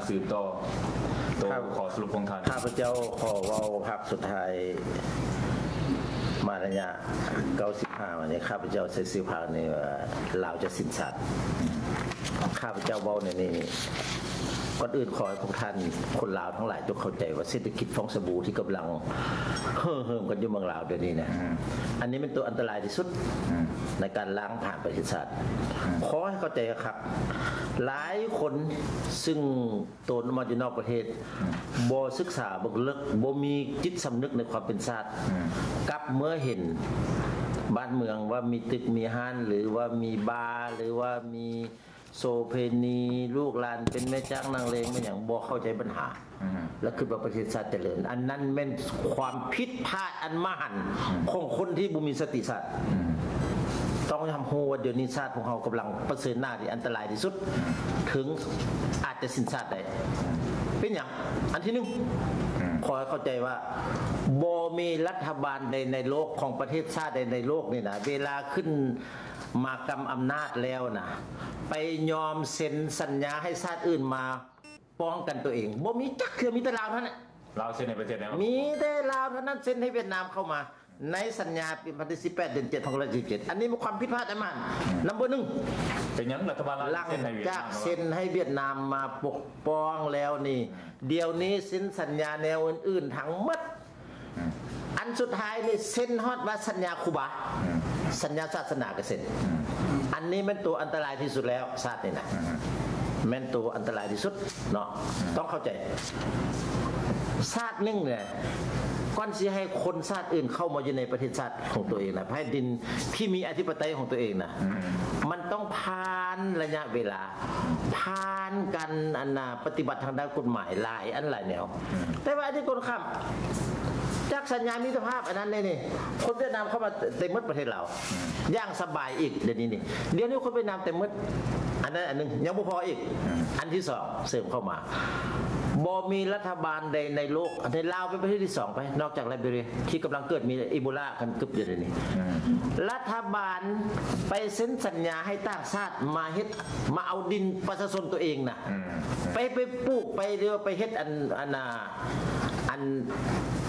ສືບຕໍ່ໂຕ ຂ້າ ຂໍ້ສະຫຼຸບຂອງທ່ານ. ຂ້າພະເຈົ້າຂໍເວົ້າພາກສຸດທ້າຍມາໄລຍະເກົ້າສິບຫ້າມານີ້ ຂ້າພະເຈົ້າໃສ່ຊື່ພາກນີ້ວ່າ ລາວຈະສິ້ນຊາດ. ຂ້າພະເຈົ້າເວົ້າໃນນີ້ ກ່ອນອື່ນຂໍໃຫ້ພວກທ່ານຄົນລາວທັງຫຼາຍຈົ່ງເຂົ້າໃຈວ່າ ເສດຖະກິດຟອງສະບູທີ່ກຳລັງເຫີເຫີມກັນຢູ່ເມືອງລາວດຽວນີ້ນະ ອືມ ອັນນີ້ແມ່ນຕົວອັນຕະລາຍທີ່ສຸດ ອືມ ໃນການລ້າງຜານປະເທດຊາດ. ອືມ ຂໍໃຫ້ເຂົ້າໃຈຄັກໆ ຫຼາຍຄົນຊຶ່ງ ໂຕນອອກມາຢູ່ນອກປະເທດ ອືມ ບໍ່ສຶກສາເບິ່ງເລິກ ບໍ່ມີຈິດສຳນຶກໃນຄວາມເປັນຊາດ ອືມ ກັບເມື່ອເຫັນບ້ານເມືອງວ່າມີຕຶກມີຮ້ານ ຫຼືວ່າມີບາ ຫຼືວ່າມີໂສເພນີ ລູກຫຼານເປັນແມ່ຈ້າງນັກເລງແມ່ນຫຍັງ ບໍ່ເຂົ້າໃຈບັນຫາ ອືມ ແລ້ວຄິດວ່າປະເທດຊາດຈະເລີນ. ອັນນັ້ນແມ່ນຄວາມຜິດພາດອັນມະຫັນ ອືມ ຂອງຄົນທີ່ບໍ່ມີສະຕິຊາດ ອືມ ຕ້ອງຮັບຮູ້ວ່າດຽວນີ້ຊາດຂອງເຮົາກຳລັງປະເຊີນໜ້າທີ່ອັນຕະລາຍທີ່ສຸດ ເຖິງອາດຈະສິ້ນຊາດໄດ້. ເປັນຫຍັງ? ອັນທີໜຶ່ງ ອືມ ຂໍໃຫ້ເຂົ້າໃຈວ່າ ບໍ່ມີລັດຖະບານໃດໃນໂລກ ຂອງປະເທດຊາດໃດໃນໂລກນີ້ນະ ເວລາຂຶ້ນມາກຳອຳນາດແລ້ວນະ ໄປຍອມເຊັນສັນຍາໃຫ້ຊາດອື່ນມາປ້ອງກັນຕົວເອງ ບໍ່ມີຈັກເທື່ອ. ມີແຕ່ລາວເທົ່ານັ້ນ ລາວເຊັນໃຫ້ປະເທດໃດ? ມີແຕ່ລາວເທົ່ານັ້ນເຊັນໃຫ້ຫວຽດນາມເຂົ້າມາ ໃນສັນຍາປີ ວັນທີສິບແປດ ເດືອນເຈັດ ພັນເກົ້າຮ້ອຍເຈັດສິບເຈັດ. ອັນນີ້ມີຄວາມຜິດພາດອັນມານ ອືມ ນຳເບີໜຶ່ງ. ເປັນຫຍັງລັດຖະບານລາວ ຫຼັງຈາກເຊັນໃຫ້ຫວຽດນາມມາປົກປ້ອງແລ້ວນີ້ ອືມ ດຽວນີ້ເຊັນສັນຍາແນວອື່ນໆທັງໝົດ. ອືມ ອັນສຸດທ້າຍນີ້ເຊັນຮອດວ່າສັນຍາຄູບາ ອືມ ສັນຍາສາສະໜາກໍເຊັນ. ອືມ ອັນນີ້ແມ່ນຕົວອັນຕະລາຍທີ່ສຸດແລ້ວ ຊາດນີ້ນະ ອືມ ແມ່ນຕົວອັນຕະລາຍທີ່ສຸດເນາະ ອືມ ຕ້ອງເຂົ້າໃຈ. ຊາດໜຶ່ງເນຍ ກ່ອນຊິໃຫ້ຄົນຊາດອື່ນເຂົ້າມາຢູ່ໃນປະເທດຊາດຂອງຕົວເອງນະ ແຜ່ນດິນທີ່ມີອະທິປະໄຕຂອງຕົວເອງນະ ອືມ ມັນຕ້ອງຜ່ານໄລຍະເວລາ ຜ່ານການ ອັນນ່າ ປະຕິບັດທາງດ້ານກົດໝາຍຫຼາຍອັນຫຼາຍແນວ. ອືມ ແຕ່ວ່າອັນນີ້ກົງກັນຂ້າມ ຈາກສັນຍາມິດຕະພາບອັນນັ້ນເດນີ້ ຄົນຫວຽດນາມເຂົ້າມາເຕັມໝົດປະເທດລາວ ອືມ ຢ່າງສະບາຍອີກດຽວນີ້ນີ້. ດຽວນີ້ຄົນຫວຽດນາມເຕັມໝົດ. ອັນນັ້ນອັນໜຶ່ງ ຍັງບໍ່ພໍອີກ. ອືມ ອັນທີສອງເສີມເຂົ້າມາ ບໍ່ມີລັດຖະບານໃດໃນໂລກ ໃນລາວເປັນປະເທດທີສອງໄປ ນອກຈາກໄລເບຍຣີ ທີ່ກຳລັງເກີດມີອີໂບລາກັນກຶບຢູ່ດຽວນີ້. ອືມ ລັດຖະບານໄປເຊັນສັນຍາໃຫ້ຕ່າງຊາດມາເຮັດ ມາເອົາດິນປະຊາຊົນຕົວເອງນະ ອືມ ໄປ ໄປປູກ ໄປ ຫຼືວ່າໄປເຮັດອັນ ອັນນ່າ ອັນ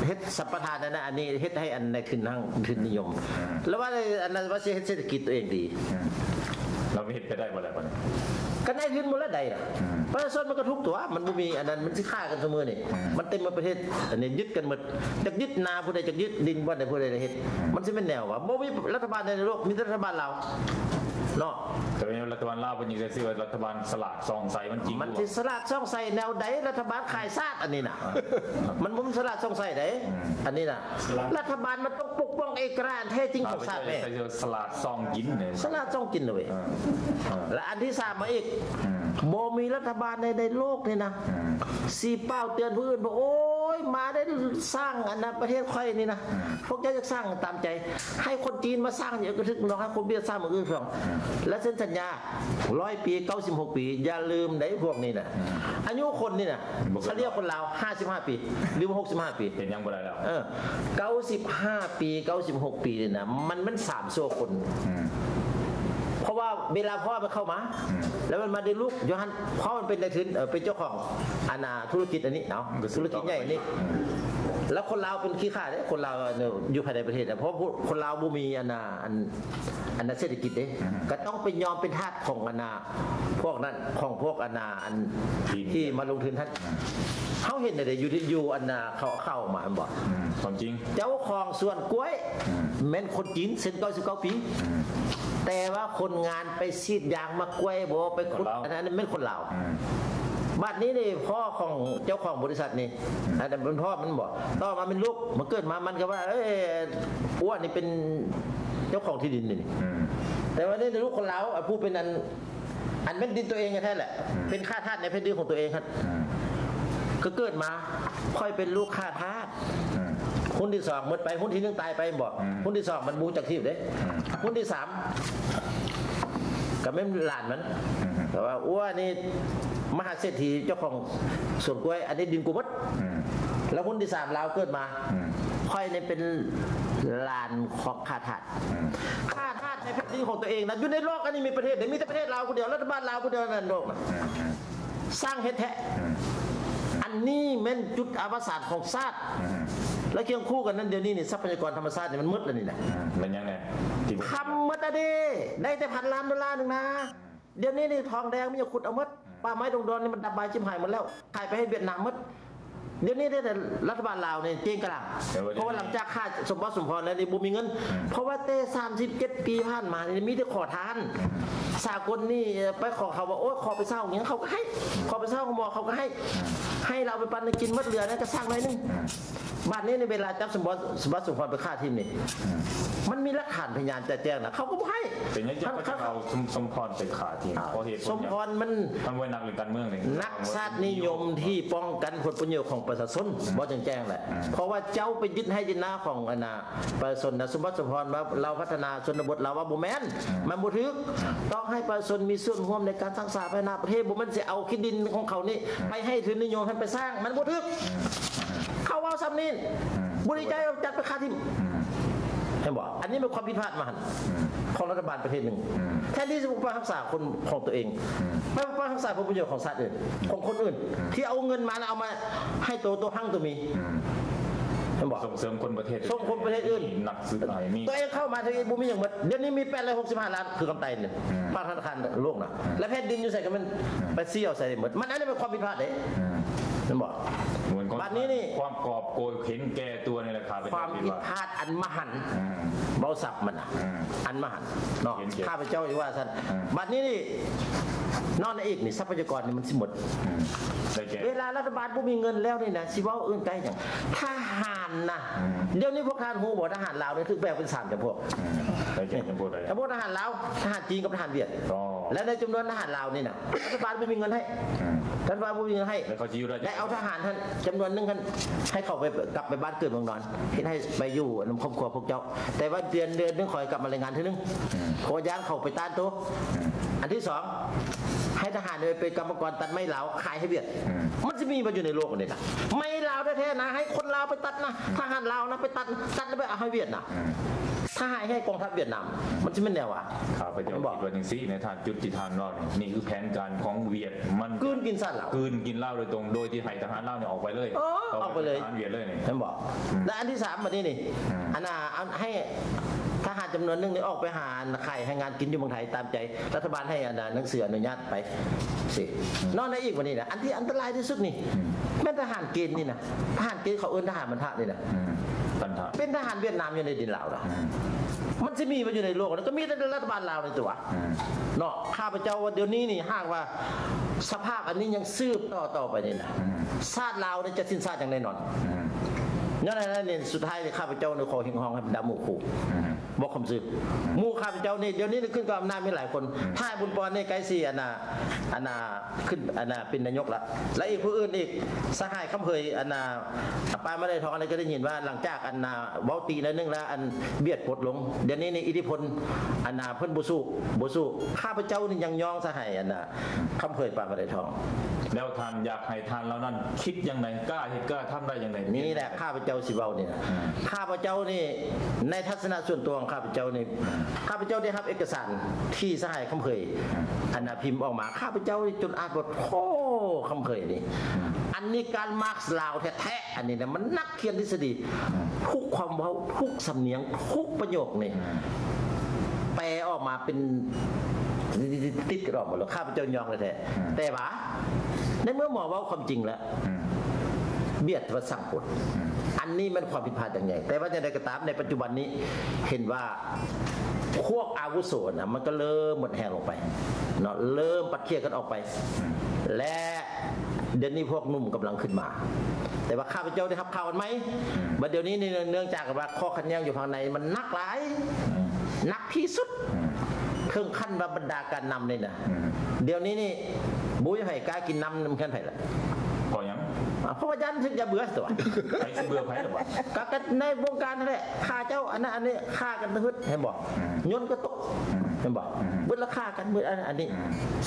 ເຮັດສຳປະທານອັນນັ້ນອັນນີ້ ເຮັດໃຫ້ອັນໃນທຶນທາງທຶນນິຍົມ ອືມ ແລ້ວວ່າອັນນັ້ນວ່າຊິເຮັດເສດຖະກິດຕົວເອງດີ. ອືມ ລາວເຮັດໄປໄດ້ບໍ່ລະບັດນີ້? ກໍນາຍທຶນບໍ່ລະໃດລະ ອືມ ປະຊາຊົນມັນກໍທຸກຕົວະ ມັນບໍ່ມີອັນນັ້ນ ມັນຊິຂ້າກັນຊຸມື້ນີ້ ອືມ ມັນເຕັມໝົດປະເທດ ອັນນີ້ຍຶດກັນໝົດ ຈັກຍຶດນາຜູ້ໃດ ຈັກຍຶດດິນບ່ອນໃດ ຜູ້ໃດລະເຮັດ. ອືມ ມັນຊິແມ່ນແນວວ່າ ບໍ່ມີລັດຖະບານໃດໃນໂລກ ມີແຕ່ລັດຖະບານລາວເນາະ. ແຕ່ວ່າລັດຖະບານລາວເພິ່ນຍັງຈະຊື່ວ່າລັດຖະບານສະຫຼາດສ່ອງໃສ ມັນຈິງ ມັນຊິສະຫຼາດສ່ອງໃສແນວໃດ? ລັດຖະບານຂາຍຊາດອັນນີ້ນະ ມັນບໍ່ມີສະຫຼາດສ່ອງໃສໃດ. ອືມ ອັນນີ້ນະ ລັດຖະບານມັນຕ້ອງປົກປ້ອງເອກະລາດອັນແທ້ຈິງຂອງຊາດແດ່. ສະຫຼາດສ່ອງກິນ ສະຫຼາດສ່ອງກິນເລີຍ. ເອີ ເອີ ແລະອັນທີສາມມາອີກ ອືມ ບໍ່ມີລັດຖະບານໃດໃນໂລກນີ້ນະ ອືມ ຊິປ່າວເຕືອນຜູ້ອື່ນວ່າ ໂອ້ຍ ມາໄດ້ສ້າງອັນນະປະເທດຂ້ອຍນີ້ນະ ອືມ ພວກເຈົ້າຢາກສ້າງຕາມໃຈ ໃຫ້ຄົນຈີນມາສ້າງຢູ່ກະທຶກນອກ ໃຫ້ຄົນຫວຽດສ້າງມື້ອື່ນສອງ ອືມ ແລະເຊັນສັນຍາຮ້ອຍປີ ເກົ້າສິບຫົກປີ ຢ່າລືມໄດ໋ພວກນີ້ນະ. ອືມ ອາຍຸຄົນນີ້ນະ ສະເລ່ຍຄົນລາວຫ້າສິບຫ້າປີ ຫຼືວ່າຫົກສິບຫ້າປີ ເຮັດຫຍັງບໍ່ໄດ້ແລ້ວ. ເອີ ເກົ້າສິບຫ້າປີ ເກົ້າສິບຫົກປີນີ້ນະ ມັນ ມັນສາມຊົ່ວຄົນ. ອືມ ເພາະວ່າເວລາພໍ່ມັນເຂົ້າມາ ອືມ ແລ້ວມັນມາໄດ້ລູກຢູ່ຫັ້ນ ພໍ່ມັນເປັນນາຍທຶນ ເອີ ເປັນເຈົ້າຂອງອັນນ່າທຸລະກິດອັນນີ້ເນາະ ທຸລະກິດໃຫຍ່ນີ້. ອືມ ແລ້ວຄົນລາວເປັນຂີ້ຂ້າເດ້ ຄົນລາວຢູ່ພາຍໃນປະເທດນະ ເພາະຄົນລາວບໍ່ມີອັນນ່າ ອັນ ອັນນະເສດຖະກິດເດ້. ອືມ ກໍຕ້ອງໄປຍອມເປັນທາດຂອງອັນນະພວກນັ້ນ ຂອງພວກອັນນະ ອັນ ທີ່ ທີ່ມາລົງທຶນຫັ້ນ. ອືມ ເຮົາເຫັນເດ້ ຢູ່ທີ່ ຢູ່ອັນນະ ເຂົາ ເຂົາເອົາມາແມ່ນບໍ່? ອືມ ຄວາມຈິງ ເຈົ້າຂອງສວນກ້ວຍ ອືມ ແມ່ນຄົນຈີນເຊັນເກົ້າສິບເກົ້າປີ. ອືມ ແຕ່ວ່າຄົນງານໄປສີດຢາງໝາກກ້ວຍບໍ່ ໄປຂຸດ ອັນນັ້ນແມ່ນຄົນລາວ. ອືມ ບາດນີ້ນີ້ ພໍ່ຂອງເຈົ້າຂອງບໍລິສັດນີ້ ອືມ ອັນນັ້ນເປັນພໍ່ມັນບໍ່? ຕໍ່ມາແມ່ນລູກ ມັນເກີດມາມັນກໍວ່າ ເອີຍ ອ້ວນນີ້ເປັນເຈົ້າຂອງທີ່ດິນນີ້. ອືມ ແຕ່ວ່ານີ້ລູກຄົນລາວ ຜູ້ເປັນອັນ ອັນແມ່ນດິນຕົວເອງແທ້ໆແຫຼະ ອືມ ເປັນຂ້າທາດໃນແຜ່ນດິນຂອງຕົວເອງຫັ້ນ. ອືມ ກໍເກີດມາ ຂ້ອຍເປັນລູກຂ້າທາດ. ອືມ ຮຸ່ນທີສອງໝົດໄປ ຮຸ່ນທີໜຶ່ງຕາຍໄປແມ່ນບໍ່? ອືມ ຮຸ່ນທີສອງມັນບໍ່ຮູ້ຈັກທີ່ເດ້. ອືມ ຮຸ່ນທີສາມ ກໍແມ່ນຫຼານມັນ. ອືມ ແຕ່ວ່າ ໂອ້ ອັນນີ້ມະຫາເສດຖີເຈົ້າຂອງສວນກ້ວຍ ອັນນີ້ດິນກູໝົດ. ອືມ ແລ້ວຮຸ່ນທີສາມລາວເກີດມາ. ອືມ ຂ້ອຍນີ້ເປັນຫຼານຂອງຂ້າທາດ. ອືມ ຂ້າທາດໃນແຜ່ນດິນຂອງຕົວເອງນະ ຢູ່ໃນໂລກອັນນີ້ມີປະເທດໃດ? ມີແຕ່ປະເທດລາວຜູ້ດຽວ ລັດຖະບານລາວຜູ້ດຽວໃນໂລກນະ. ອືມ ອືມ ສ້າງເຮັດແທ້. ອັນນີ້ແມ່ນຈຸດອະວະສານຂອງຊາດ. ແລະຄຽງຄູ່ກັນນັ້ນ ດຽວນີ້ນີ້ ຊັບພະຍາກອນທຳມະຊາດນີ້ມັນໝົດແລ້ວນີ້ນະ. ແມ່ນຫຍັງແດ່? ທີ່ບໍ່ ຄຳໝົດອະເດ ໄດ້ແຕ່ພັນລ້ານໂດລາໜຶ່ງນະ. ດຽວນີ້ນີ້ທອງແດງມັນຍັງຂຸດເອົາໝົດ. ປ່າໄມ້ດົງດອນນີ້ມັນດັບບາຍຈິບຫາຍໝົດແລ້ວ ຂາຍໄປໃຫ້ຫວຽດນາມໝົດ. ດຽວນີ້ເດ້ ລັດຖະບານລາວນີ້ເກັ່ງກະລາງ ເພາະວ່າຫຼັງຈາກຂ້າສົມບັດສົມພອນແລ້ວນີ້ບໍ່ມີເງິນ. ເພາະວ່າແຕ່ສາມສິບເຈັດປີຜ່ານມານີ້ມີແຕ່ຂໍທານ. ສາກົນນີ້ໄປຂໍເຂົາວ່າ ໂອ້ຍ ຂໍໄປເຊົ່າຫຍັງເຂົາກໍໃຫ້ ຂໍໄປເຊົ່າໂຮງໝໍເຂົາກໍໃຫ້ ໃຫ້ລາວໄປປັນກິນໝົດ ເຫຼືອນັ້ນກໍສ້າງໜ້ອຍໜຶ່ງ. ບາດນີ້ໃນເວລາຈັບສົມບັດ ສົມບັດສົມພອນໄປຂ້າຖິ້ມນີ້ ມັນມີຫຼັກຖານພະຍານຈະແຈ້ງນະ ເຂົາກໍບໍ່ໃຫ້. ເປັນຫຍັງຈະ ເຂົາ ເຂົາ ເຂົາເອົາສົມ ສົມພອນໄປຂ້າຖິ້ມ ເພາະເຫດຜົນຫຍັງ? ສົມພອນມັນ ມັນບໍ່ໄດ້ນັກເລື່ອງການເມືອງນີ້ ນັກຊາດນິຍົມທີ່ປ້ອງກັນຜົນປະໂຫຍດຂອງປະຊາຊົນ ເວົ້າແຈ້ງໆແຫຼະ. ເພາະວ່າເຈົ້າໄປຍຶດໄຮ່ຍຶດນາຂອງອັນນ່າ ປະຊາຊົນນະ. ສົມບັດສົມພອນວ່າລາວພັດທະນາຊົນນະບົດ ລາວວ່າບໍ່ແມ່ນ ມັນບໍ່ຖືກ. ຕ້ອງໃຫ້ປະຊາຊົນມີສ່ວນຮ່ວມໃນການສ້າງສາພັດທະນາປະເທດ ບໍ່ແມ່ນຊິເອົາທີ່ດິນຂອງເຂົານີ້ໄປໃຫ້ທຶນນິຍົມໃຫ້ໄປສ້າງ ມັນບໍ່ຖືກ. ເຂົາເວົ້າສ່ຳນີ້ ບໍ່ດີໃຈ ຈັດໄປຂ້າຖິ້ມ. ເຫັນບໍ່? ອັນນີ້ແມ່ນຄວາມຜິດພາດມະຫັນຂອງລັດຖະບານປະເທດໜຶ່ງ ແທນທີ່ຈະປົກປັກຮັກສາຄົນຂອງຕົວເອງ ໄປປົກປັກຮັກສາຜົນປະໂຫຍດຂອງຊາດອື່ນ ຂອງຄົນອື່ນ ທີ່ເອົາເງິນມາແລ້ວເອົາມາໃຫ້ໂຕ ໂຕຮັ່ງໂຕມີ. ເຫັນບໍ່? ສົ່ງເສີມຄົນປະເທດ ສົ່ງຄົນປະເທດອື່ນ ມີນັກຊື້ຂາຍ ມີ ຕົວເອງເຂົ້າມາທີ່ບໍ່ມີຫຍັງໝົດ. ດຽວນີ້ມີແປດຮ້ອຍຫົກສິບຫ້າລ້ານຄືຄຳໄຕນີ້ ປະທານທະນາຄານໂລກນະ ແລະແຜ່ນດິນຢູ່ໃສກໍແມ່ນໄປຊື້ເອົາໃສ່ໝົດ. ມັນ ອັນນີ້ເປັນຄວາມຜິດພາດເດ້ ເຫັນບໍ່? ບາດນີ້ນີ້ ຄວາມກອບໂກຍເຫັນແກ່ຕົວນີ້ແຫຼະ ຂ້າພະເຈົ້າ ຄວາມຜິດພາດອັນມະຫັນ ເວົ້າສັບມັນນະ ອັນມະຫັນເນາະ ຂ້າພະເຈົ້າວ່າຊັ້ນ. ບາດນີ້ນີ້ ນອກນັ້ນອີກນີ້ ຊັບພະຍາກອນນີ້ມັນຊິໝົດ. ເວລາລັດຖະບານບໍ່ມີເງິນແລ້ວນີ້ນະ ຊິເວົ້າອື່ນໄກຫຍັງ? ທະຫານນະ ດຽວນີ້ພວກທ່ານຮູ້ບໍ່? ທະຫານລາວນີ້ຖືກແບ່ງເປັນສາມຈຳພວກ. ຈຳພວກໃດ? ຈຳພວກທະຫານລາວ, ທະຫານຈີນກັບທະຫານຫວຽດ. ແລະໃນຈຳນວນທະຫານລາວນີ້ນະ ລັດຖະບານບໍ່ມີເງິນໃຫ້ ລັດຖະບານບໍ່ມີເງິນໃຫ້ ແລ້ວເຂົາຊິຢູ່ໄດ້ຈັ່ງໃດ? ໄດ້ເອົາທະຫານຫັ້ນຈຳນວນໜຶ່ງຫັ້ນ ໃຫ້ເຂົາໄປ ກັບໄປບ້ານເກີດເມືອງນອນ ເຮັດໃຫ້ໄປຢູ່ນຳຄອບຄົວພວກເຈົ້າ. ແຕ່ວ່າເດືອນ ເດືອນໜຶ່ງຂໍໃຫ້ກັບມາລາຍງານເທື່ອໜຶ່ງ ເພາະວ່າຢ້ານເຂົາໄປຕ້ານໂຕ. ອັນທີສອງ ໃຫ້ທະຫານໄປເປັນກຳມະກອນຕັດໄມ້ລາວຂາຍໃຫ້ຫວຽດ. ມັນຊິມີບໍ່ຢູ່ໃນໂລກນີ້ນະ? ໄມ້ລາວແທ້ໆນະ ໃຫ້ຄົນລາວໄປຕັດນະ ທະຫານລາວນະ ໄປຕັດ ຕັດແລ້ວໄປເອົາໃຫ້ຫວຽດນະ. ຖ້າໃຫ້ ໃຫ້ກອງທັບຫວຽດນາມ ມັນຊິແມ່ນແນວວ່າ ຂ້າພະເຈົ້າຄິດວ່າຈັ່ງຊີ້ ໃນທ່ານ ຈຸດທີ່ທ່ານເວົ້ານີ້ ນີ້ຄືແຜນການຂອງຫວຽດ ມັນກືນກິນຊາດລາວ ກືນກິນລາວໂດຍຕົງ ໂດຍທີ່ໃຫ້ທະຫານລາວນີ້ອອກໄປເລີຍ ເອີ ອອກໄປເລີຍ ເອົາໄປເປັນທະຫານຫວຽດເລີຍນີ້ ເຫັນບໍ່? ແລະອັນທີສາມ ບັດນີ້ນີ້ ອັນນ່າ ອັນໃຫ້ທະຫານຈຳນວນໜຶ່ງນີ້ອອກໄປຫາຂາຍແຮງງານກິນຢູ່ເມືອງໄທຕາມໃຈ ລັດຖະບານໃຫ້ອັນນ່າ ໜັງສືອະນຸຍາດໄປ ຊິ ນອກນັ້ນອີກ ບັດນີ້ນະ ອັນທີ່ອັນຕະລາຍທີ່ສຸດນີ້ ແມ່ນທະຫານເກນນີ້ນະ ທະຫານເກນເຂົາເອີ້ນທະຫານບັນທະນີ້ນະ ບັນທະ ເປັນທະຫານຫວຽດນາມຢູ່ໃນດິນລາວນະ. ມັນຊິມີບໍ່ຢູ່ໃນໂລກນະ? ກໍມີແຕ່ລັດຖະບານລາວນີ້ຕົວະ ເນາະ. ຂ້າພະເຈົ້າວ່າດຽວນີ້ນີ້ ຫາກວ່າສະພາບອັນນີ້ຍັງສືບຕໍ່ຕໍ່ໄປນີ້ນະ ຊາດລາວນີ້ຈະສິ້ນຊາດຢ່າງແນ່ນອນ. ຍ້ອນນັ້ນນີ້ ສຸດທ້າຍນີ້ ຂ້າພະເຈົ້ານີ້ຂໍຮຽກຮ້ອງໃຫ້ບັນດາໝູ່ຄູ່ ເວົ້າຄວາມຈິງ ໝູ່ຂ້າພະເຈົ້ານີ້ ດຽວນີ້ຂຶ້ນກັບອຳນາດມີຫຼາຍຄົນ ທ່ານບຸນປອນນີ້ໃກ້ຊິ ອັນນ່າ ອັນນ່າ ຂຶ້ນ ອັນນ່າ ເປັນນາຍົກລະ ແລະອີກຜູ້ອື່ນອີກ ສະຫາຍຄຳເຜີຍ ອັນນ່າ ປ້າມາໄດ້ທອງ ອັນນີ້ກໍໄດ້ຍິນວ່າ ຫຼັງຈາກ ອັນນ່າ ເວົ້າຕິໜ້ອຍໜຶ່ງແລ້ວ ອັນບຽດປົດລົງ ດຽວນີ້ນີ້ ອິດທິພົນ ອັນນ່າ ເພິ່ນບໍ່ສູ້ ບໍ່ສູ້. ຂ້າພະເຈົ້ານີ້ຍັງຍ້ອງສະຫາຍ ອັນນ່າ ຄຳເຜີຍ ປ້າມາໄດ້ທອງ. ແລ້ວທ່ານຢາກໃຫ້ທ່ານເຫຼົ່ານັ້ນຄິດຢ່າງໃດ? ກ້າເຮັດກ້າທຳໄດ້ຢ່າງໃດ? ນີ້ແຫຼະ ຂ້າພະເຈົ້າຊິເວົ້ານີ້ນະ ຂ້າພະເຈົ້ານີ້ ໃນທັດສະນະສ່ວນຕົວຂອງຂ້າພະເຈົ້ານີ້ ຂ້າພະເຈົ້າໄດ້ຮັບເອກະສານທີ່ສະຫາຍຄຳເຜີຍ ອັນນ່າ ພິມອອກມາ ຂ້າພະເຈົ້ານີ້ຈົນອ່ານວ່າ ໂອ້ ຄຳເຜີຍນີ້ ອັນນີ້ການມາກລາວແທ້ໆ ອັນນີ້ນະ ມັນນັກ ຂຽນທິດສະດີ ທຸກຄວາມເວົ້າ ທຸກສຳນຽງ ທຸກປະໂຫຍກນີ້ ແປອອກມາເປັນ ຕິດກັນອອກໝົດແລ້ວ ຂ້າພະເຈົ້າຍອມແທ້ໆ. ແຕ່ວ່າໃນເມື່ອໝໍເວົ້າຄວາມຈິງແລ້ວ ບຽດວ່າສັ່ງປົດ ອັນນີ້ແມ່ນຄວາມຜິດພາດຢ່າງໃຫຍ່. ແຕ່ວ່າຈັ່ງໃດກໍຕາມ ໃນປັດຈຸບັນນີ້ເຫັນວ່າ ພວກອາວຸໂສນະ ມັນກໍເລີ່ມໝົດແຮງລົງໄປເນາະ ເລີ່ມປັດຂຽດກັນອອກໄປ ແລະ ດຽວນີ້ພວກໜຸ່ມກຳລັງຂຶ້ນມາ ແຕ່ວ່າຂ້າພະເຈົ້າໄດ້ຮັບຂ່າວອັນໃໝ່ ບັດດຽວນີ້ນີ້ ເນື່ອງຈາກວ່າຂໍ້ຂັດແຍ່ງຢູ່ພາຍໃນມັນໜັກຫຼາຍ ໜັກທີ່ສຸດ ເຖິງຂັ້ນວ່າບັນດາການນຳນີ້ນະ ດຽວນີ້ນີ້ບໍ່ມີໃຜກ້າກິນນ້ຳນຳເຮືອນໃຜລະ. ເພາະຫຍັງ? ອ່າ ເພາະວ່າຢ້ານຖືກຢາເບື່ອຕົວະ ໃຜຊິເບື່ອໃຜລະບາດ? ກໍ ກໍໃນວົງການຫັ້ນແຫຼະ ຂ້າເຈົ້າອັນນັ້ນອັນນີ້ ຂ້າກັນຮຶດ ເຫັນບໍ່? ຍົນກໍຕົກ ເຫັນບໍ່? ເບິດລາຄາກັນ ເບິດອັນ ອັນນີ້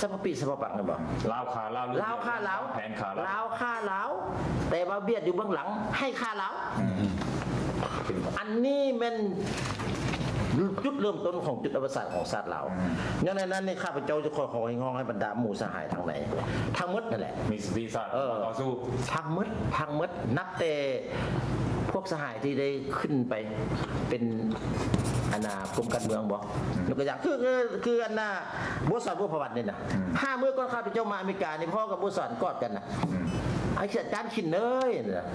ສະປະປິສະປະປັງ ເຫັນບໍ່? ລາວຂ້າລາວ ລາວຂ້າລາວ ແຜນຂ້າລາວ ລາວຂ້າລາວ ແຕ່ວ່າຫວຽດຢູ່ເບື້ອງຫຼັງໃຫ້ຂ້າລາວ. ອັນນີ້ແມ່ນ ຈຸດເລີ່ມຕົ້ນຂອງຈຸດອະວະສານຂອງຊາດລາວ. ອືມ ຍ້ອນໃນນັ້ນນີ້ ຂ້າພະເຈົ້າຈະຂໍຮຽກຮ້ອງໃຫ້ບັນດາໝູ່ສະຫາຍທັງຫຼາຍ ທັງໝົດນັ້ນແຫຼະ ມີສະຕິສາດ ເອີ ມາຕໍ່ສູ້ ທັງໝົດ ທັງໝົດ ນັບແຕ່ພວກສະຫາຍທີ່ໄດ້ຂຶ້ນໄປເປັນ ອັນນ່າ ກົມການເມືອງບໍ ອືມ ຍົກຕົວຢ່າງ ຄື ຄື ຄື ອັນນ່າ ບົວສອນ ບົວພະວັນນີ້ນະ ອືມ ຫ້າມື້ກ່ອນຂ້າພະເຈົ້າມາອາເມລິການີ້ ພໍ່ກັບບົວສອນກອດກັນນະ ອືມ ອາຈານ ຄິນເອີຍ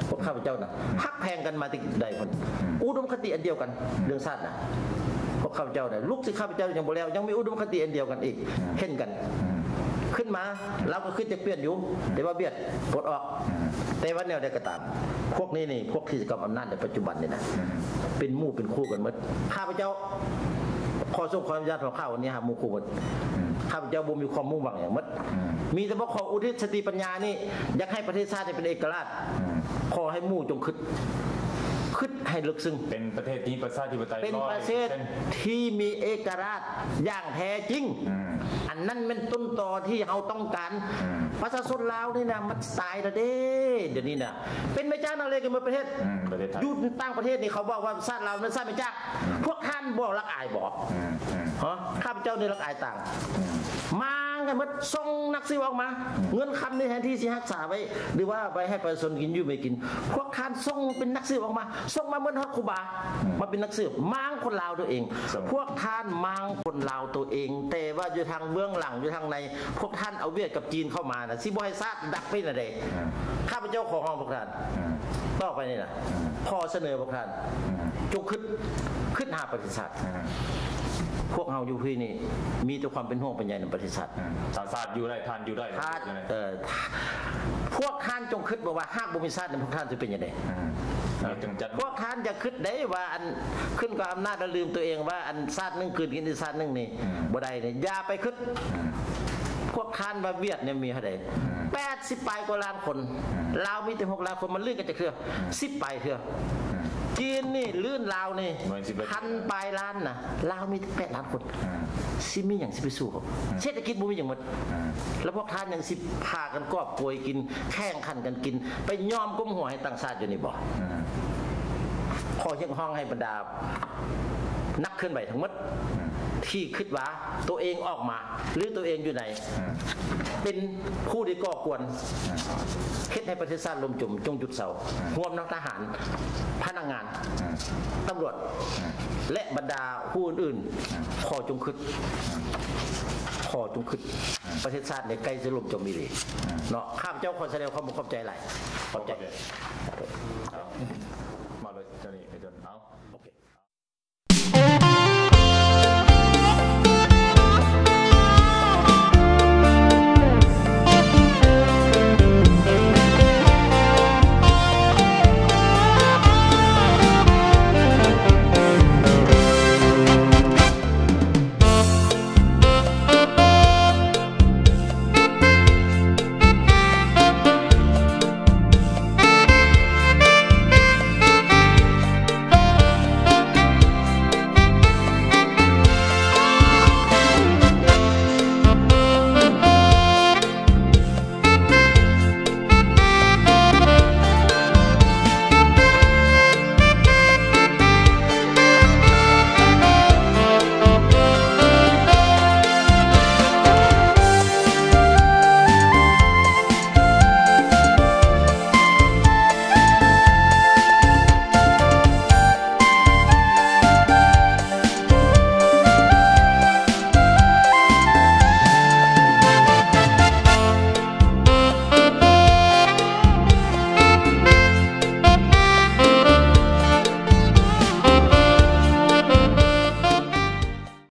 ພວກຂ້າພະເຈົ້ານະ ອືມ ຮັກແພງກັນມາແຕ່ໃດພຸ້ນ ອືມ ອຸດົມຄະຕິອັນດຽວກັນ ອືມ ເລື່ອງຊາດນະ ພວກຂ້າພະເຈົ້ານະ ລູກສິດຂ້າພະເຈົ້າຍັງບໍ່ແລ້ວ ຍັງມີອຸດົມຄະຕິອັນດຽວກັນອີກ ອືມ ເຫັນກັນ ອືມ ຂຶ້ນມາ ລາວກໍຄິດຈະປ່ຽນຢູ່ ອືມ ແຕ່ວ່າຫວຽດປົດອອກ ອືມ ແຕ່ວ່າແນວໃດກໍຕາມ ພວກນີ້ນີ້ ພວກກິດຈະກຳອຳນາດໃນປັດຈຸບັນນີ້ນະ ອືມ ເປັນໝູ່ເປັນຄູ່ກັນໝົດ ຂ້າພະເຈົ້າ ຂໍສົ່ງ ຂໍອະນຸຍາດ ຂໍຂ່າວອັນນີ້ຫາໝູ່ຄູ່ໝົດ ອືມ ຂ້າພະເຈົ້າບໍ່ມີຄວາມມຸ່ງຫວັງຫຍັງໝົດ ອືມ ມີແຕ່ວ່າຂໍອຸທິດສະຕິປັນຍານີ້ ຢາກໃຫ້ປະເທດຊາດນີ້ເປັນເອກະລາດ ອືມ ຂໍໃຫ້ໝູ່ຈົ່ງຄຶດ ຄຶດໃຫ້ເລິກເຊິ່ງ ເປັນປະເທດທີ່ປະຊາທິປະໄຕ ເປັນປະເທດທີ່ມີເອກະລາດຢ່າງແທ້ຈິງ ອືມ ອັນນັ້ນແມ່ນຕົ້ນຕໍທີ່ເຮົາຕ້ອງການ ອືມ ປະຊາຊົນລາວນີ້ນະ ມັນຕາຍແລ້ວເດ້ ດຽວນີ້ນະ ເປັນໄມ້ຈາກນັກເລງກັນໝົດປະເທດ ອືມ ປະເທດໄທ ຢູ່ຕ່າງປະເທດນີ້ ເຂົາບອກວ່າຊາດລາວແມ່ນຊາດໄມ້ຈາກ ອືມ ພວກທ່ານບໍ່ລະອາຍບໍ ອືມ ອືມ ຮະ ຂ້າພະເຈົ້ານີ້ລະອາຍຕ່າງ ອືມ ມາກັນໝົດ ສົ່ງນັກສືບອອກມາ ອືມ ເງິນຄຳນີ້ແທນທີ່ຊິຮັກສາໄວ້ ຫຼືວ່າໄວ້ໃຫ້ປະຊາຊົນກິນຢູ່ມີກິນ ພວກທ່ານສົ່ງເປັນນັກສືບອອກມາ ສົ່ງມາເໝິດຮອດຄູບາ ອືມ ມາເປັນນັກສືບ ມາງຄົນລາວໂຕເອງ ພວກທ່ານມາງຄົນລາວໂຕເອງ ແຕ່ວ່າຢູ່ທາງເບື້ອງຫຼັງ ຢູ່ທາງໃນ ພວກທ່ານເອົາຫວຽດກັບຈີນເຂົ້າມານະ ຊິບໍ່ໃຫ້ຊາດດັບໄປນະເດ ອືມ ຂ້າພະເຈົ້າຂໍຮ້ອງພວກທ່ານ ອືມ ຕໍ່ໄປນີ້ນະ ອືມ ຂໍສະເໜີພວກທ່ານ ອືມ ຈົ່ງຄຶດ ຄຶດຫາປະເທດຊາດ ອືມ ພວກເຮົາຢູ່ພີ້ນີ້ ມີແຕ່ຄວາມເປັນຫ່ວງເປັນໃຍນຳປະເທດຊາດ ອືມ ຖ້າຊາດຢູ່ໄດ້ ທ່ານຢູ່ໄດ້ ຖ້າ ເອີ ພວກທ່ານຈົ່ງຄຶດເບິ່ງວ່າ ຫາກບໍ່ມີຊາດນີ້ ພວກທ່ານຊິເປັນຈັ່ງໃດ ອືມ ພວກທ່ານຢ່າຄຶດເດ້ວ່າ ອັນ ຂຶ້ນກັບອຳນາດແລ້ວລືມໂຕເອງວ່າ ອັນຊາດໜຶ່ງກືນກິນອີກຊາດໜຶ່ງນີ້ ອືມ ບໍ່ໄດ້ນີ້ ຢ່າໄປຄຶດ ອືມ ພວກທ່ານວ່າຫວຽດນີ້ມີເທົ່າໃດ ອືມ ແປດສິບປາຍກວ່າລ້ານຄົນ ອືມ ລາວມີແຕ່ຫົກລ້ານຄົນ ມັນລື່ນກັນຈັກເທື່ອ ອືມ ສິບປາຍເທື່ອ ອືມ ຈີນນີ້ລື່ນລາວນີ້ ໜ່ວຍສິບເອັດ ພັນປາຍລ້ານນະ ລາວມີແຕ່ແປດລ້ານຄົນ ອືມ ຊິມີຫຍັງຊິໄປສູ້ເຂົາ ອືມ ເສດຖະກິດບໍ່ມີຫຍັງໝົດ ອືມ ແລ້ວພວກທ່ານຍັງຊິພາກັນກອບໂກຍກິນ ແຂ່ງຂັນກັນກິນ ໄປຍອມກົ້ມຫົວໃຫ້ຕ່າງຊາດຢູ່ນີ້ບໍ ອືມ ຂໍຮຽກຮ້ອງໃຫ້ບັນດານັກເຄື່ອນໄຫວທັງໝົດ ອືມ ທີ່ຄິດວ່າໂຕເອງອອກມາ ຫຼືໂຕເອງຢູ່ໃນ ອືມ ເປັນຜູ້ທີ່ກໍ່ກວນ ອືມ ເຮັດໃຫ້ປະເທດຊາດລົ້ມຈົມ ຈົ່ງຢຸດເຊົາ ອືມ ຮວມທັງທະຫານ ພະນັກງານ ອືມ ຕຳຫຼວດ ອືມ ແລະບັນດາຜູ້ອື່ນໆ ອືມ ຂໍຈົ່ງຄຶດ ອືມ ຂໍຈົ່ງຄຶດ ອືມ ປະເທດຊາດນີ້ໃກ້ຈະລົ້ມຈົມອີ່ຫຼີ ອືມ ເນາະ ຂ້າພະເຈົ້າຂໍສະແດງຄວາມຂອບໃຈຫຼາຍ ຂອບໃຈ ຂອບໃຈ.